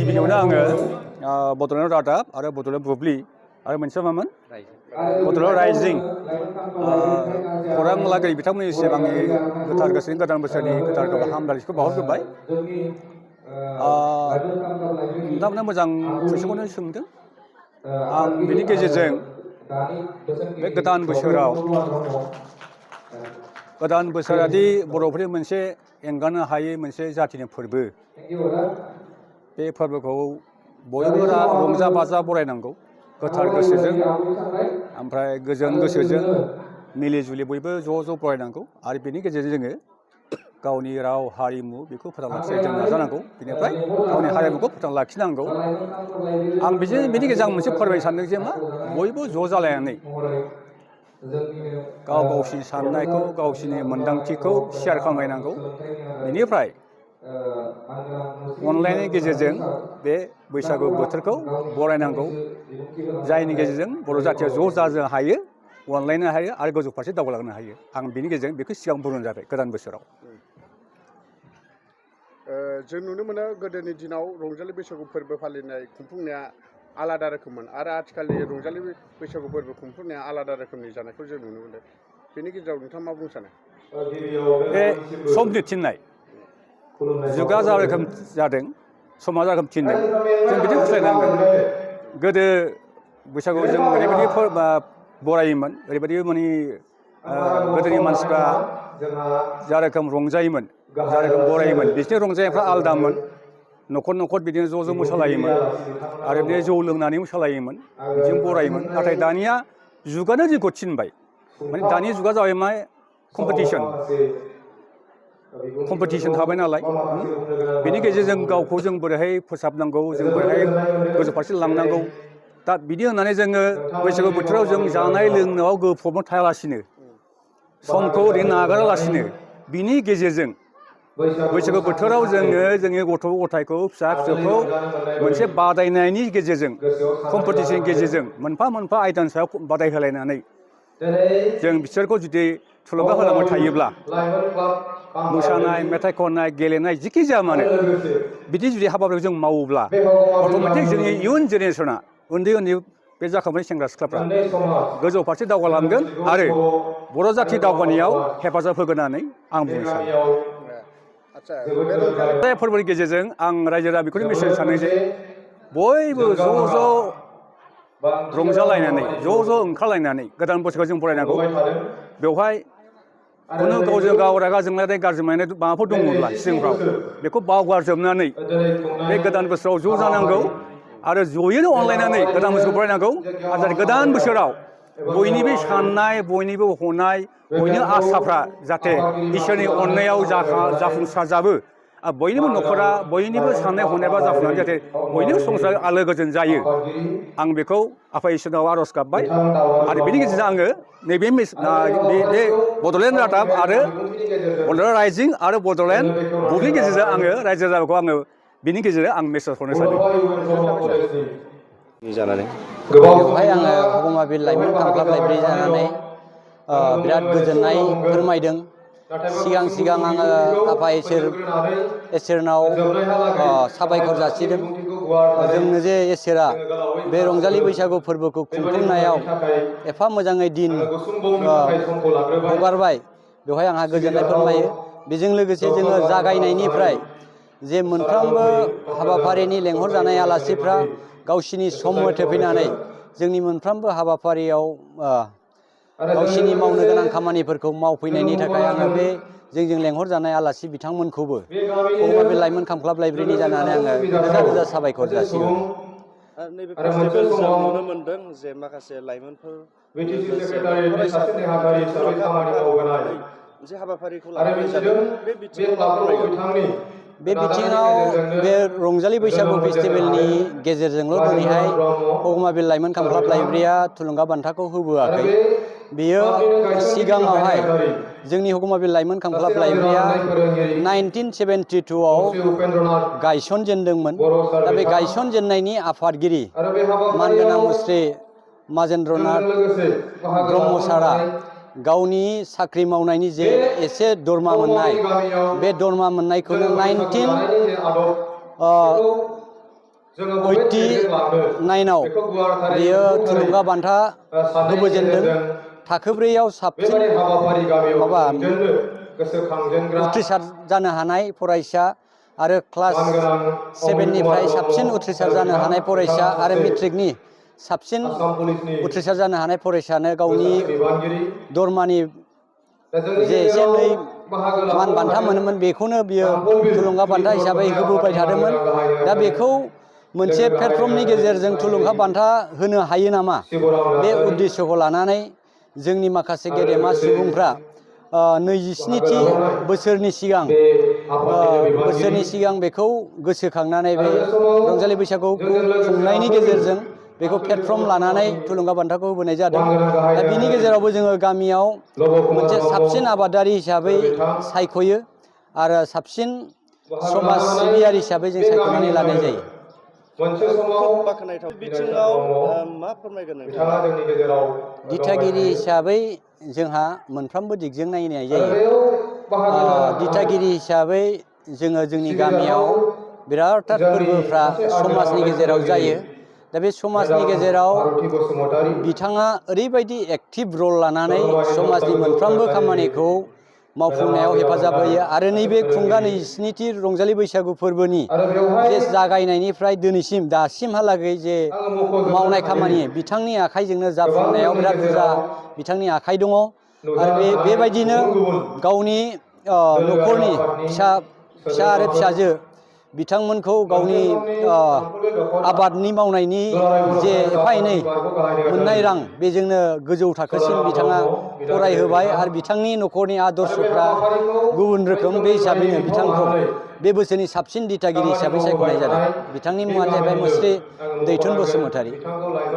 गिबियावनो आङो बड'लेण्ड रादाब आरो बड'लेण्ड बुब्लि आरो मोनसे मामोन बड'लेण्ड राइजिं खौरां लागिरि बिथांमोननिसिम आंनि गोथार गोसोनि गोदान बोसोरनि गोथार हामलायथिखौ बावहरग्रोबाय। नोंथांमोना मोजां कुइसनखौनो सोंदों। आं बेनि गेजेरजों बे गोदान बोसोराव गोदान बोसोरादि बर'फोरनि मोनसे एंगारनो हायै मोनसे जातिनि फोरबो, बे फोरबोखौ बयबो रंजा बाजा बरायनांगौ गोथार गोसोजों, ओमफ्राय गोजोन गोसोजों मिलि जुलि बयबो ज' ज' बरायनांगौ आरो बेनि गेजेरजों जोङो गावनि राव हारिमु बेखौ फोथांना लाखिनो जों नाजानांगौ। बेनिफ्राय गावनि हारिमुखौ फोथांना लाखिनांगौ। आं बेनि गेजेरजों आं मोनसे फोरमायनो सानदों जे मा बयबो ज' जालायनानै गाव गावसिनि साननायखौ गावसिनि मोन्दांथिखौ शेयार खालामलायनांगौ। बेनिफ्राय अनलायनायनि गेजेरजों बे बैसागु बोथोरखौ बरायनांगौ, जायनि गेजेरजों बर' जाथिया ज' जानो हायो, अनलायनो हायो आरो गोजौ फारसे दावगालांनो हायो। आं बेनि गेजेरजों बेखौ सिगां बुंनाय जाबाय गोदान बोसोराव। जों नुनो मोनो गोदोनि दिनाव रंजालि बैसागु फोरबो फालिनाय खुंफुंनाया आलादा रोखोममोन आरो आथिखालनि रंजालि बैसागु फोरबो खुंफुंनाया आलादा रोखोमनि जानायखौ जों नुनो मोनो। बेनि गेजेराव नोंथाङा मा बुंनो सानो? बे समनि थिननाय, जुगा जा रोखोम जादों, समा जा रोखोम थिनदों, जों बिदिनो सोलायनांगोन। गोदो बैसागुआव जों ओरैबायदि बरायोमोन, ओरैबायदि माने गोदोनि मानसिफ्रा जा रोखोम रंजायोमोन, जा रोखोम बरायोमोन, बिसोरनि रंजानायफ्रा आलादामोन। न'खर न'खर बिदिनो ज' ज' मोसालायोमोन आरो बिदिनो जौ लोंनानै मोसालायोमोन, बिदिनो बरायोमोन। नाथाय दानिया जुगानो जोंखौ थिनबाय, माने दानि जुगा जाबाय मा कम्पिटिसन थाबाय नालाय। बेनि गेजेरजों गावखौ जों बोरैहाय फोसाबनांगौ, जों बोरैहाय गोजौ फारसे लांनांगौ, दा बिदि होननानै जोङो बैसागु बोथोराव जों जानाय लोंनायाव गोफबना थायालासिनो, समखौ ओरैनो नागारालासिनो, बिनि गेजेरजों बैसागु बोथोराव जोङो जोंनि गथ' गथायखौ फिसा फिसौखौ मोनसे बादायनायनि गेजेरजों, कम्पिटिसननि गेजेरजों मोनफा मोनफा आयदानि सायाव बादायहोलायनानै जों बिसोरखौ जुदि थुलुंगा होलांबाय थायोब्ला, मोसानाय, मेथाइ खननाय, गेलेनाय जिखि जाया मानो बिदि जुदि हाबाफारिखौ जों मावोब्ला अट'मेटिक जोंनि इयुन जेनेरेसना, उन्दै उन्दै बे जाखांनाय सेंग्रा सिख्लाफ्रा गोजौ फारसे दावगालांगोन आरो बर' जाथि दावगानायाव हेफाजाब होगोन होननानै आं बुंनो सानो। बे फोरबोनि गेजेरजों आं रायजो राजा बेखौनो मेसेज सानो जे बयबो ज' ज' रंजालायनानै, ज' ज' ओंखारलायनानै गोदान बोसोरखौ जों बरायनांगौ। बेवहाय खुनु गावजों गाव रागा जोंलायनाय गाज्रि मोननाय माबाफोर दङब्ला सिगांफ्राव बेखौ बावगारजोबनानै बे गोदान बोसोराव ज' जानांगौ आरो ज'यैनो अनलायनानै गोदान बोसोरखौ बरायनांगौ। आरो गोदान बोसोराव बयनिबो साननाय, बयनिबो हनाय, बयनिबो आसाफ्रा जाहाथे इसोरनि अननायाव जाफुंसार आरो बयनिबो न'खरा, बयनिबो साननाय हनायफ्रा जाफुंनानै जाहाथे बयनिबो संसारा आलो गोजोन जायो, आं बेखौ आफा इसोरनाव आर'ज गाबबाय। आरो बेनि गेजेरजों आङो नैबे बे बड'लेण्ड रादाब आरो बड'लेण्ड राइजिं आरो बड'लेण्ड बुब्लिनि गेजेरजों आङो रायजो राजाखौ आङो बिनि गेजेरजों आं मेसेज हरनो सानो। बेवहाय आङो हगमाबिल लाइमोन खांख्लाब लाइब्रेरि जानानै बिराद गोजोननाय फोरमायदों। सिगां आङो आफा इसोरनाव साबायखर जासिदों। जोंनो जे इसोरा बे रंजालि बैसागु फोरबोखौ खुंफुंनायाव एफा मोजाङै दिन हगारबाय, बेवहाय आंहा गोजोननाय फोरमायो। बेजों लोगोसे जोङो जागायनायनिफ्राय जे मोनफ्रोमबो हाबाफारिनि लेंहरजानाय आलासिफ्रा गावसिनि सम मथे फैनानै जोंनि मोनफ्रोमबो हाबाफारियाव गावसिनि मावनो गोनां खामानिफोरखौ मावफैनायनि थाखाय आङो बे जोंजों लेंहरजानाय आलासि बिथांमोनखौबो हगमाबिल लाइमोन खांख्लाब लाइब्रेरिनि जानानै आङो रोजा रोजा साबायखर जासिहरो। नैबे फेस्टिभेल जों नुनो मोन्दों जे माखासे लाइमोनफोर लोगोसे फरायसाफोर थुलुंगा होनानै मोनसे हाबाफारिखौ लानाय जादों। बे बिथिङाव मा फोरमायगोन? बे बिथिङाव बे रंजालि बैसागु फेस्टिभेलनि गेजेरजोंल' दिनैहाय हगमाबिल लाइमोन खांख्लाब लाइब्रेरिया थुलुंगा बान्थाखौ होबोआखै। बेयो सिगाङावहाय जोंनि हगमाबिल लाइमोन खांख्लाब लाइब्रेरिया 1972आव गायसनजेनदोंमोन। दा बे गायसनजेननायनि आफादगिरि मानगोनां मुस्रि माजेन्द्रनाथ ब्रह्म सारा गावनि साख्रि मावनायनि जे एसे दरमा मोननाय, बे दरमा मोननायखौनो 89आव बेयो थुलुंगा बान्था होबोजेनदों। थाखो 4आव साबसिन उथ्रिसार जानो हानाय फरायसा आरो क्लास 7निफ्राय साबसिन उथ्रिसार जानो हानाय फरायसा आरो मेट्रिकनि साबसिन उथ्रिसार जानो हानाय फरायसानो गावनि दरमानि जे एसे एनै मान बान्था मोनोमोन बेखौनो बियो थुलुंगा बान्था हिसाबै होबोबाय थादोंमोन। दा बेखौ मोनसे प्लेटफर्मनि गेजेरजों थुलुंगा बान्था होनो हायो नामा, बे उद्देश्यखौ लानानै जोंनि माखासे गेदेमा सुबुंफ्रा 27थि बोसोरनि सिगां बेखौ गोसोखांनानै बे रंजालि बैसागुखौ खुंनायनि गेजेरजों बेखौ प्लेटफर्म लानानै थुलुंगा बान्थाखौ होबोनाय जादों। दा बिनि गेजेरावबो जोङो गामियाव मोनसे साबसिन आबादारि हिसाबै सायख'यो आरो साबसिन समाज सिबियारि हिसाबै जों सायख'नानै लानाय जायो। खोब बाख्नायथाव बिथिङाव मा फोरमायगोन नोंथाङा? दिथागिरि हिसाबै जोंहा मोनफ्रोमबो दिगजों नायनाय जायो। दिथागिरि हिसाबै जोङो जोंनि गामियाव बिरादथार फोरबोफ्रा समाजनि गेजेराव जायो। दा बे समाजनि गेजेराव बिथाङा ओरैबायदि एक्टिभ रल लानानै समाजनि मोनफ्रोमबो खामानिखौ मावफुंनायाव हेफाजाब होयो आरो नैबे खुंगा 27थि रंजालि बैसागु फोरबोनि जे जागायनायनिफ्राय दिनैसिम दासिमहालागै जे मावनाय खामानि बिथांनि आखाइजोंनो जाफुंनायाव बिराद बुरजा बिथांनि आखाइ दङ आरो बेबायदिनो गावनि न'खरनि फिसा आरो फिसाजो बिथांमोनखौ गावनि आबादनि मावनायनि जे एफा एनै मोननाय रां बेजोंनो गोजौ थाखोसिम बिथाङा फरायहोबाय आरो बिथांनि न'खरनि आदर्शफ्रा गुबुन रोखोम। बे हिसाबैनो बिथांखौ बे बोसोरनि साबसिन दिथागिरि हिसाबै सायख'नाय जादों। बिथांनि मुङानो जाहैबाय मुस्रि दैथुन बसुमतारी।